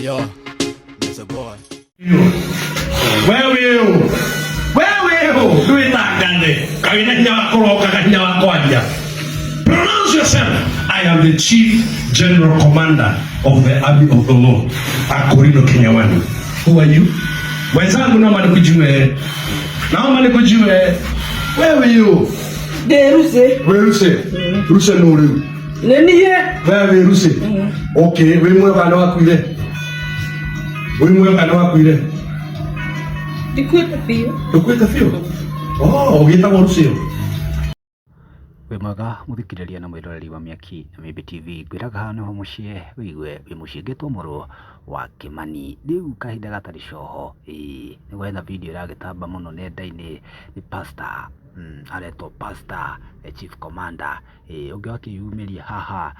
Yo, it's a boy. Wewe ũ, wewe ũ, ndwĩtangane kawĩna hinya wa kũroka kahinya wa kwaria. Pronounce yourself. I am the chief general commander of the army of the Lord, Akorino Kinyawani. Who are you? Wenzangu, naomba nikujue, naomba nikujue. Wewe ũ. Ndĩ Rucy. Wĩ Rucy? Rucy nũ rĩu? Nĩ niĩ. Wewe wĩ Rucy? Okay, wĩ muoyo kana wakuire? Wĩ muoyo kana wakuire? Ndikuĩte biũ. Ndũkuĩte biũ? Oh, ũgĩtagwo Rucy? Wĩ mwega mũthikĩrĩria na mwĩroreri wa Mĩaki na Mĩmbi TV. Ngwĩraga haha nĩho mũciĩ wĩigue wĩ mũciĩ ngĩtwo mũrũ wa Kĩmani. Rĩu kahinda gatarĩ coho, ĩĩ nĩguo hena video ĩragĩtamba mũno nenda-inĩ nĩ pastor, aretwo pastor chief commander, ĩĩ ũngĩ wakĩyumĩria haha,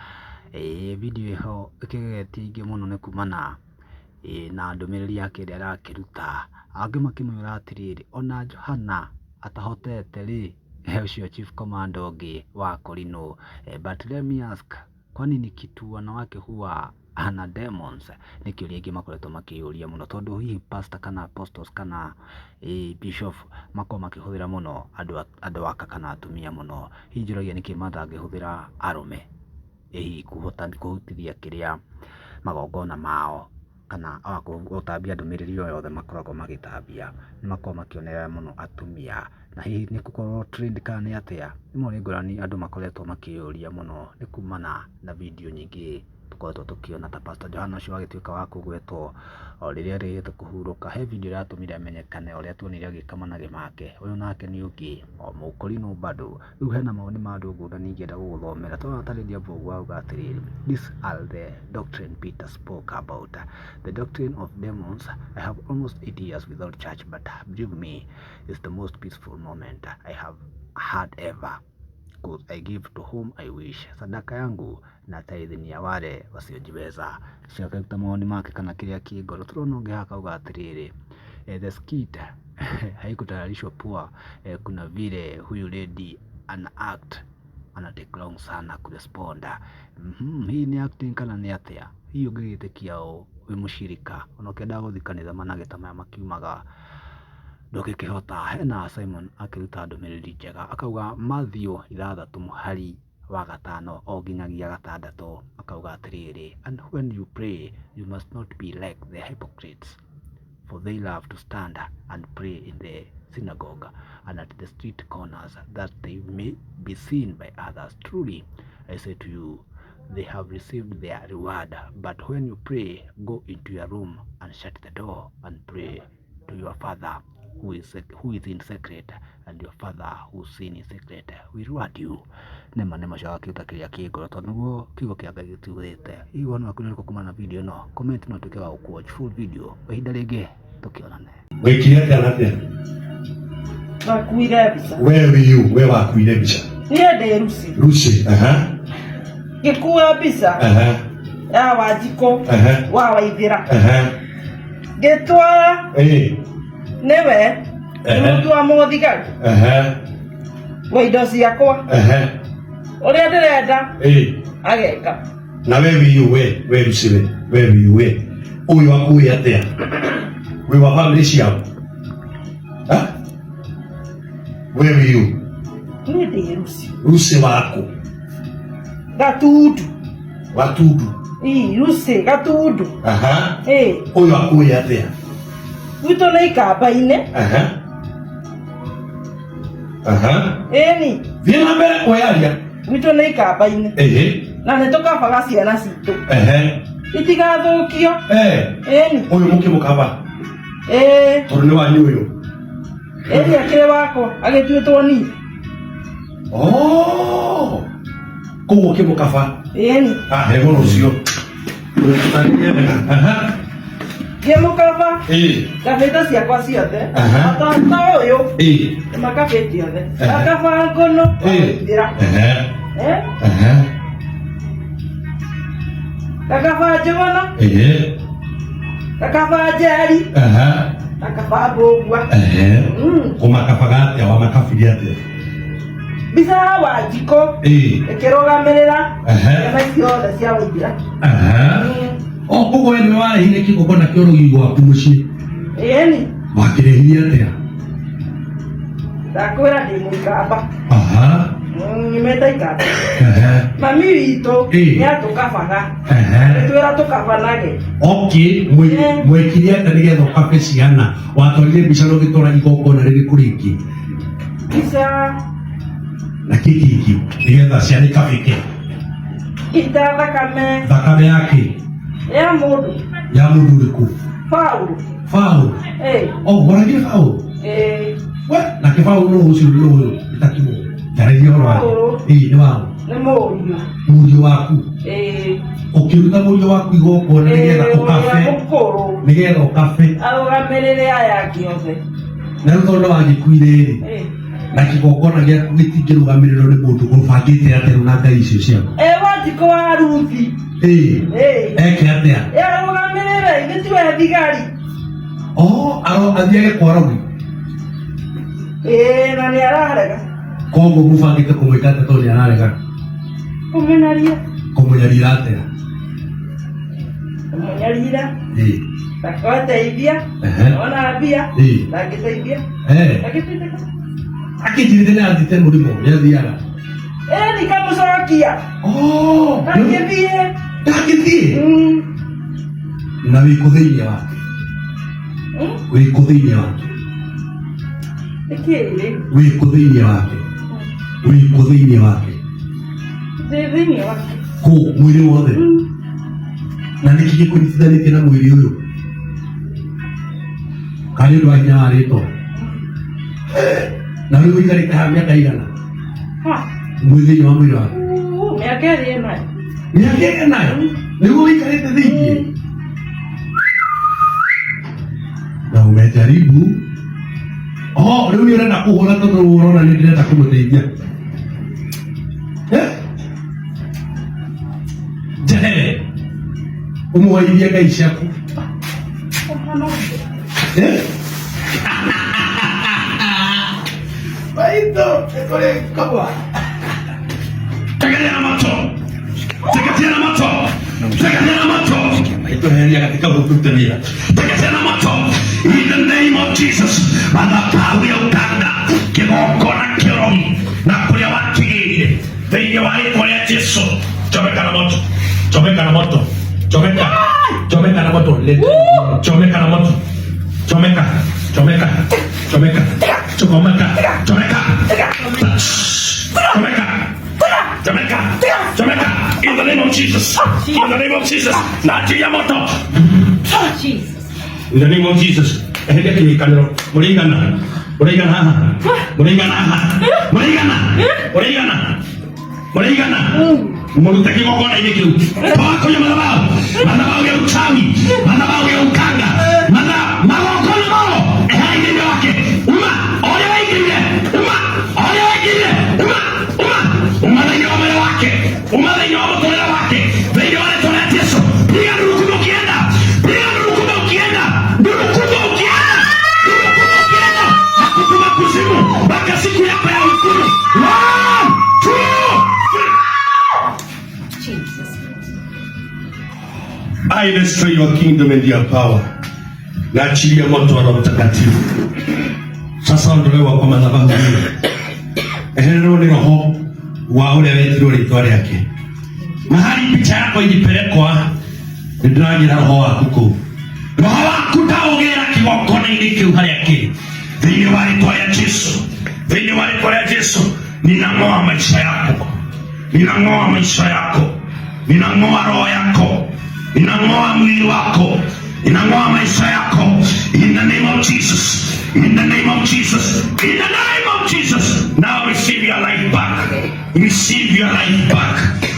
ĩĩ video ĩho ĩkĩgegetie aingĩ mũno nĩ kumana, ĩĩ na ndũmĩrĩri yake ĩrĩa arakĩruta. Angĩ makĩmwĩra atĩrĩrĩ, ona Johana atahotete rĩ, ũcio chief commander ũngĩ wa Korinũ. But let me ask, kwani ni kitu wanawake huwa ana demons? Nĩ kĩũria aingĩ makoretwo makĩyũria mũno, tondũ hihi pastor kana apostles kana bishop makoragwo makĩhũthĩra mũno andũ aka kana atumia mũno. Hihi njũragia nĩkĩ matangĩhũthĩra arũme, ĩ hihi kũhutithia kĩrĩa magongona mao kana gũtambia ndũmĩrĩri o yothe makoragwo magĩtambia, nĩ makoragwo makĩonerera mũno atumia. Na hihi nĩ gũkorwo trend kana nĩ atĩa? Rĩmwe nĩ ngũrani andũ makoretwo makĩyũria mũno nĩ kumana na video nyingĩ tũkoretwo tũkĩona ta Pastor Johana ũcio wagĩtuĩka wa kũgwetwo o rĩrĩa arĩgĩte kũhurũka. He video ĩratũmire amenyekane ũrĩa tuonire agĩka managĩ make. Ũyũ nake nĩ ũngĩ o mũkũrinũ bado. Rĩu hena mawoni ma andũ ngũrani ingĩenda gũgũthomera. Tũrona ta Lydia Mbogo auga atĩrĩrĩ, "These are the doctrine Peter spoke about. The doctrine of demons. I have almost 8 years without church, but believe me, it's the most peaceful moment I have had ever. Because I give to whom I wish. Sadaka yangu na tithe ni ya wale wasiojiweza." Ũcio akaruta mawoni make kana kĩrĩa kĩ ngoro. Tũrona ũngĩ haha akauga atĩrĩrĩ, "The skit haikutayarishwa poa. Kuna vile huyu lady ana act, ana take long sana kurespond. Hii ni acting kana nĩ atĩa?" Hihi ũngĩgĩtĩkia ũũ wĩ mũcirika ona ũkĩendaga gũthiĩ kanitha managĩ ta maya makiumaga ndũngĩkĩhota. Hena Simon akĩruta ndũmĩrĩri njega akauga Matthew 6 mũhari wa 5 o nginyagia 6, akauga atĩrĩrĩ, "And when you pray, you must not be like the hypocrites, for they love to stand and pray in the synagogue and at the street corners, that they may be seen by others. Truly I say to you, they have received their reward. But when you pray, go into your room and shut the door and pray to your Father who is in secret, and your Father who seen in secret will reward you." Nĩma nĩ macio agakĩruta kĩrĩa kĩ ngoro tondũ nĩguo kiugo kĩa Ngai gĩtugĩte. Hihi woni waku nĩ ũrĩkũ kumana na video ĩno? Comment no ũtuĩke wa gũkũ full video. Kwa ihinda rĩngĩ tũkĩonane. Wĩkire atĩa na atĩa? Wakuire mbica. We wĩ ũ? We wakuire mbica? Niĩ ndĩ Rucy. Rucy, aha. Ngĩkua mbica ya Wanjikũ wa Waithĩra. Ngĩtwara nĩwe mũtu wa mũthigari wa indo ciakwa ũrĩa ndĩrenda ageka. Na we wĩ ũ? We Rucy, we wĩ ũ? We ũyũ akuĩ atĩa? Wĩ wa bamĩrĩ ciao? Ha? We wĩ ũ? Niĩ ndĩ Rucy. Rucy waku? Gatundu. Gatundu? Ii, Rucy Gatundu. Ĩ. Ũyũ akuĩ atĩa? Gwitũ nĩ Ikamba-inĩ. Aha. Aha. Ĩni. Thiĩ na mbere kwĩyaria. Gwitũ nĩ Ikamba-inĩ. Na nĩ tũkabaga ciana citũ itigathũkio. Ĩni. Ũyũ mũkĩmũkaba? Ĩĩ. Tondũ nĩ wanyu ũyũ? Ĩni, akĩrĩ wakwa agĩtuĩtwo niĩ. Oh. Koguo ũkĩmũkaba? Ĩni. Ah, he ũhoro ũcio. Ũtarĩrie wega. Aha. Ngĩmũkaba ngabĩte ciakwa ciothe. Ta ũyũ nĩmakabĩte othe. Ngakaba ngono Waithĩra. Eh? Ngakaba Njũgũna. Ngakaba Njeri. Ngakaba Mbũgua. Ũmakabaga atĩa? Wamakabire atĩa? Mbica ya Wanjikũ ĩkĩrũgamĩrĩra ciana ciothe cia Waithĩra. Okay. Koguo we nĩwe warehire kĩgongona kĩa ũrogi gwaku mũciĩ? Ĩni. Wakĩrehire atĩa? Ndakwĩra ndĩ mũikamba. Aha. Nyumĩte ikamba. Ehe. Mami witũ Ĩĩ. nĩ atũkabaga. Ehe. Twĩra tũkabanage. Okay, mwekire atĩa nĩgetha ũkabe ciana? Watwarire mbica na ũgĩtwara igongona rĩrĩkũ rĩngĩ? Mbica. Na kĩ kĩngĩ nĩgetha ciana ikabĩke? Ita thakame. Thakame yake? Ya mũndũ. Ya mũndũ ũrĩkũ? Paũlũ. Paũlũ? Ĩĩ. Oh, waragire Paũlũ? Ĩĩ. We, nake Paũlũ nũ ũcio nũ ũyũ ĩtakimũ? Njarĩria ũhoro wake. Paũlũ. Ĩĩ, nĩ waũ? Nĩ mũriũ. Mũriũ waku? Ĩĩ. Ũkĩruta mũriũ waku igongona nĩgetha Ĩĩ, ũkabe? ũrĩa mũkũrũ. Nĩgetha ũkabe. Arũgamĩrĩre aya angĩ othe. Na rĩu tondũ nĩwagĩkuire rĩ, Ĩĩ. na kĩgongona gĩaku gĩtingĩrũgamĩrĩrwo nĩ mũndũ, ũbangĩte atĩa rĩu na ngai icio ciaku? Ĩ, Wanjikũ wa Ruthi. Ĩĩ. Ĩĩ. Eke atĩa? Ĩ, arũgamĩrĩre, ithuĩ tiwe thigari. Oh, athiage kwa rogi. Ĩĩ, na nĩ ararega. Koguo mũbangĩte kũmwĩka atĩa tondũ nĩ ararega? Kũmũnyaria. Kũmũnyarira atĩa? Kũmũnyarira. Ĩĩ. Ndakateithia. Ehe. Ona mbia. Ĩĩ. Ndangĩteithia. Eh. Ndangĩteithĩka. Akĩnjĩrĩte nĩ athiĩte mũrĩmo, nĩ athiaga. Ĩĩ, ndikamũcokia. Oh, Ndangĩthiĩ. Ndangĩthiĩ? Na wĩ kũ thĩinĩ wake? Wĩ kũ thĩinĩ wake? Nĩkĩ rĩu? Wĩ kũ thĩinĩ wake? Wĩ kũ thĩinĩ wake? Ndĩ thĩinĩ wake. Kũ mwĩrĩ wothe? Na nĩkĩ gĩkũnyitithanĩtie na mwĩrĩ ũyũ? Kana nĩ ũndũ wa hinya wa rĩtwa? Na rĩu ũikarĩte haha mĩaka igana? Ha. Mwĩ thĩinĩ wa mwĩrĩ wake? Mĩaka ĩrĩ ĩnayo. Mĩaka ĩrĩ ĩnayo? Nĩguo ũikarĩte thĩinĩ? Na umejaribu. Oh, rĩu nĩ ũrenda kũhũra tondũ ũrona nĩ ndĩrenda kũmũteithia. Eh? Njehere. Ũmũhoithie ngai ciaku. Eh? Maitũ, nĩ kũrĩ ngoma. Teketea na moto. Teketea na moto. Teketea na moto. Ituheria katika kututumia. Teketea na moto. In the name of Jesus. Madhabahu ya uganga, kĩgongona kĩrogi na kũrĩa wakĩgĩire thĩinĩ wa rĩtwa rĩa Jesu. Chomeka na moto. Chomeka na moto. Chomeka. Chomeka na moto. Chomeka na moto. Chomeka. Chomeka. Chomeka. Chomeka. Chomeka. Chomeka. Chomeka. Chomeka. In the name of Jesus. In the name of Jesus. Naachilia moto. Jesus. In the name of Jesus. Eheria kĩrĩkanĩro. Mũrĩigana. Mũrĩigana haha. Mũrĩigana haha. Mũrĩigana. Mũrĩigana. Mũrĩigana. Mũrute kĩgongona-inĩ kĩu. Toa kwenye madhabahu. Madhabahu ya uchawi. Madhabahu ya ukanga. Magongona mao. Ehera thĩinĩ wake. Uma. Ũrĩa waingĩrire. Uma. Ũrĩa waingĩrire. Uma. Uma. Uma thĩinĩ wa mwĩrĩ wake. Uma thĩinĩ wa mũtũrĩre wake. Thĩinĩ wa rĩtwa rĩa Jesu. Piga nduru kubwa ukienda. Piga nduru kubwa ukienda. Nduru kubwa ukienda. Nduru kubwa ukienda. Na kutuma kuzimu mpaka siku yako ya hukumu. 1, 2, 3. Jesus. I destroy your kingdom and your power. Naachilia moto wa Roho Mtakatifu. Sasa ondolewa kwa madhabahu hii. Ehererwo nĩ roho wa ũrĩa wetirwo rĩtwa rĩake. Mahali picha yako ilipelekwa, nĩndĩragira roho waku kũu. Roho waku ndaũgĩra kĩgongona-inĩ kĩu harĩa kĩrĩ. Thĩinĩ wa rĩtwa rĩa Jesu. Thĩinĩ wa rĩtwa rĩa Jesu, ninang'oa maisha yako. Ninang'oa maisha yako. Ninang'oa roho yako. Ninang'oa mwili wako. Ninang'oa maisha yako. In the name of Jesus. In the name of Jesus. In the name of Jesus. Now receive your life back. Receive your life back.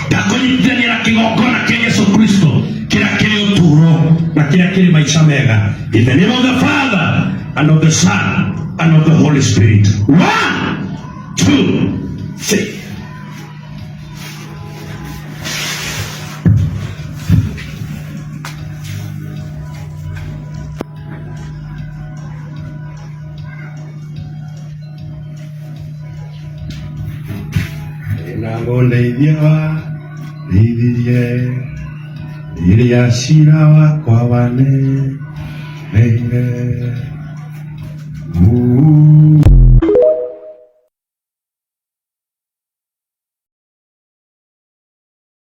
Ndakũnyitithania na kĩgongona kĩa Yesu Kristo kĩrĩa kĩrĩ ũtũũro na kĩrĩa kĩrĩ maica mega. In the name of the Father and of the Son and of the Holy Spirit. 1, 2, 3. Ndeithia wa ndeithirie Rĩrĩa cira wakwa waneneire.